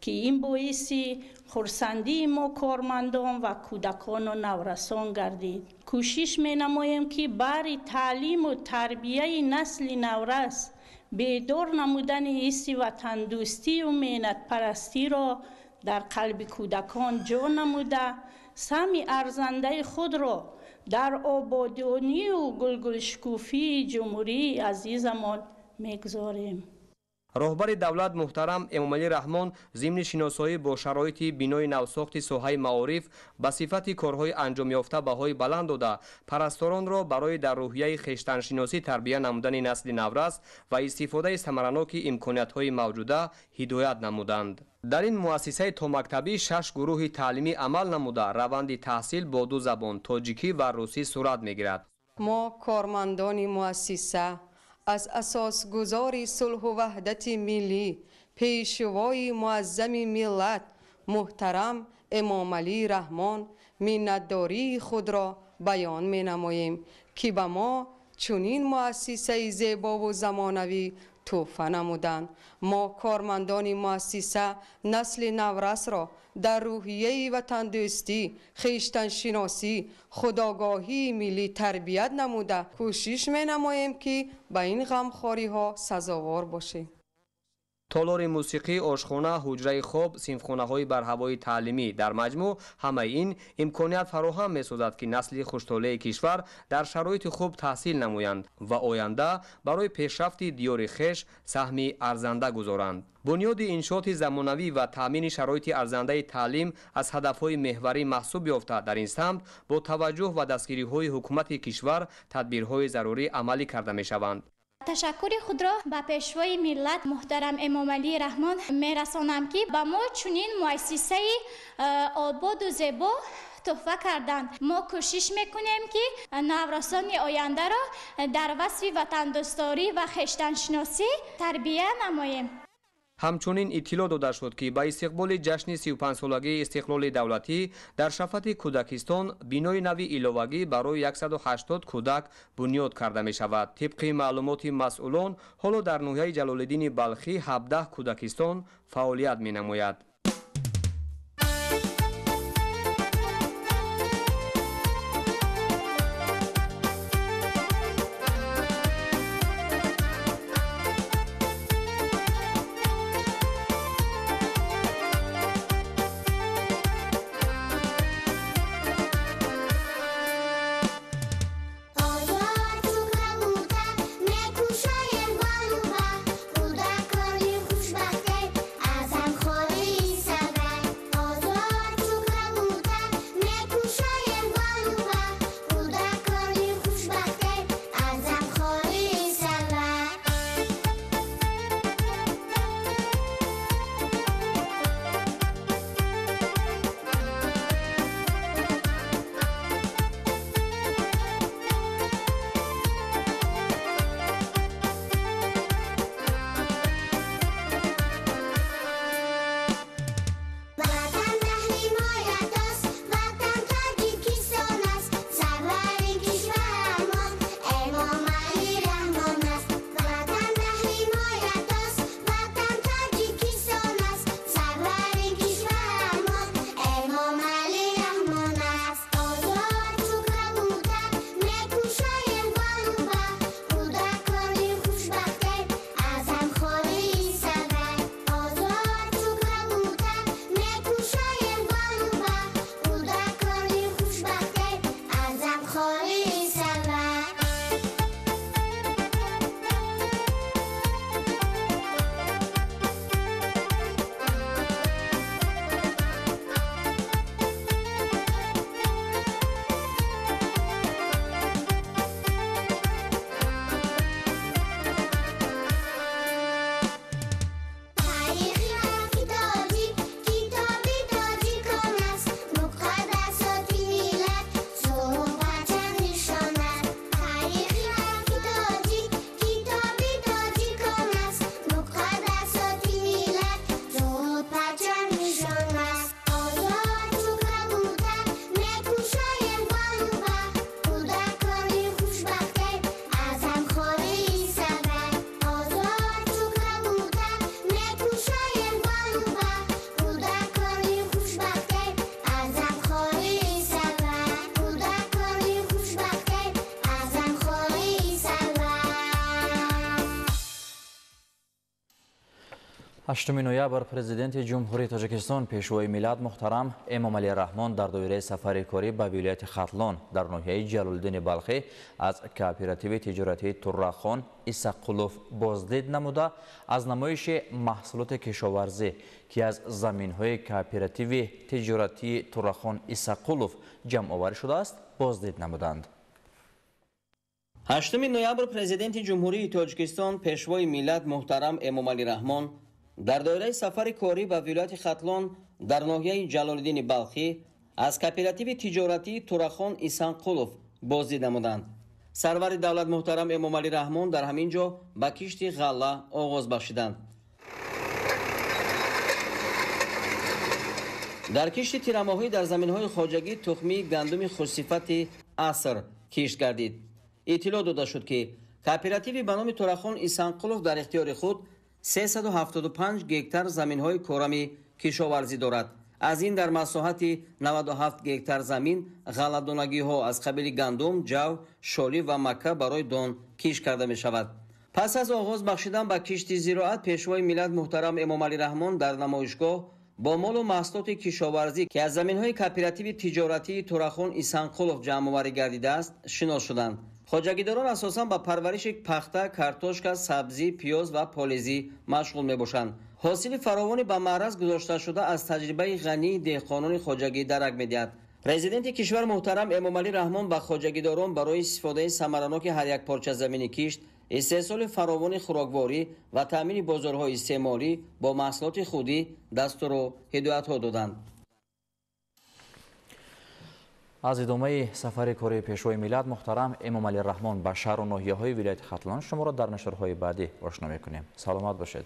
ки ин боиси хурсандии мо кормандон ва кӯдакону наврасон гардид. Кӯшиш менамоем, ки баҳри таълиму тарбияи насли наврас бедор намудани ҳисси ватандӯстию меҳнатпарастиро дар қалби кӯдакон ҷо намуда, саҳми арзандаи худро дар ободонию гулгулшукуфии ҷумҳурии азизамон мегузорем. Роҳбари давлат муҳтарам Эмомалӣ Раҳмон зимни шиносоӣ бо шароити бинои навсохти соҳаи маориф ба сифати корҳои анҷомёфта баҳои баланд дода, парасторонро барои дар рӯҳияи хештаншиносӣ тарбия намудани насли наврас ва истифодаи самараноки имкониятҳои мавҷуда ҳидоят намуданд. Дар ин муассисаи томактабӣ 6 гурӯҳи таълимӣ амал намуда, раванди таҳсил бо 2 забон тоҷикӣ ва русӣ сурат мегирад. Мо кормандони муассиса аз асосгузори сулҳу ваҳдати миллӣ, пешвои муаззами миллат муҳтарам Эмомалӣ Раҳмон миннатдории худро баён менамоем, ки ба мо чунин муассисаи зебову замонавӣ тӯҳфа намуданд. Мо кормандони муассиса насли наврасро дар рӯҳияи ватандӯстӣ, хештаншиносӣ, худогоҳии миллӣ тарбият намуда, кӯшиш менамоем, ки ба ин ғамхориҳо сазовор бошем. Толори мусиқӣ, ошхона, ҳуҷраи хоб, синфхонаҳои барҳавои таълимӣ. Дар маҷмӯъ ҳамаи ин имконият фароҳам месозад, ки насли хуштолеи кишвар дар шароити хуб таҳсил намоянд ва оянда барои пешрафти диёри хеш саҳми арзанда гузоранд. Бунёди иншооти замонавӣ ва таъмини шароити арзандаи таълим аз ҳадафҳои меҳварӣ маҳсуб ёфта, дар ин самт бо таваҷҷӯҳ ва дастгириҳои ҳукумати кишвар тадбирҳои зарурӣ амалӣ карда мешаванд. Ташаккури худро ба пешвои миллат муҳтарам Эмомалӣ Раҳмон мерасонам, ки ба мо чунин муассисаи ободу зебо туҳфа карданд. Мо кӯшиш мекунем, ки наврасони ояндаро дар васфи ватандӯсторӣ ва хештаншиносӣ тарбия намоем. Ҳамчунин иттилоъ дода шуд, ки ба истиқболи ҷашни 35-солагии истиқлоли давлатӣ дар шафати кӯдакистон бинои нави иловагӣ барои 180 кӯдак бунёд карда мешавад. Тибқи маълумоти масъулон, ҳоло дар ноҳияи Ҷалолиддини Балхӣ 17 кӯдакистон фаъолият менамояд. Oh, 8 ноябр президенти Ҷумҳурии Тоҷикистон Пешвои миллат муҳтарам Эмомалӣ Раҳмон дар доираи сафари корӣ ба вилояти Хатлон дар ноҳияи Ҷалолиддини Балхӣ аз кооперативи тиҷоратии Туррахон Исаққулов боздид намуда, аз намоиши маҳсулоти кишоварзӣ, ки аз заминҳои кооперативи тиҷоратии Туррахон Исаққулов ҷамъоварӣ шудааст, боздид намуданд. 8 ноябр президенти Ҷумҳурии Тоҷикистон Пешвои миллат муҳтарам Эмомалӣ Раҳмон дар доираи сафари корӣ ба вилояти Хатлон дар ноҳияи Ҷалолиддини Балхӣ аз кооперативи тиҷоратии Турахон Исанқулов боздид намуданд. Сарвари давлат муҳтарам Эмомалӣ Раҳмон дар ҳамин ҷо ба кишти ғалла оғоз бахшиданд. Дар кишти тирамоҳӣ дар заминҳои хоҷагӣ тухмии гандуми хушсифати аср кишт гардид. Иттилоъ дода шуд, ки кооперативи ба номи Турахон Исанқулов дар ихтиёри худ 375 гектар заминҳои корами кишоварзӣ дорад. Аз ин дар масоҳати 97 гектар замин ғалладонагиҳо аз қабили гандум, ҷав, шолӣ ва макка барои дон кишт карда мешавад. Пас аз оғоз бахшидан ба кишти зироат, Пешвои миллат муҳтарам Эмомалӣ Раҳмон дар намоишгоҳ бо молу маҳсулоти кишоварзӣ, ки аз заминҳои кооперативи тиҷоратии Турахон Исанқулов ҷамъоварӣ гардидааст, шинос шуданд. Хоҷагидорон асосан ба парвариши пахта, картошка, сабзӣ, пиёз ва полезӣ машғул мебошанд. Ҳосили фаровони ба маъраз гузошташуда аз таҷрибаи ғании деҳқонони хоҷагӣ дарак медиҳад. Президенти кишвар муҳтарам Эмомалӣ Раҳмон ба хоҷагидорон барои истифодаи самараноки ҳар як порча замини кишт, истеҳсоли фаровони хӯрокворӣ ва таъмини бозорҳои истеъмолӣ бо маҳсулоти худӣ дастуру ҳидоятҳо доданд. Аз идомаи сафари кории Пешвои миллат муҳтарам Эмомалӣ Раҳмон ба шаҳру ноҳияҳои вилояти Хатлон шуморо дар нашрҳои баъдӣ ошно мекунем. Саломат бошед.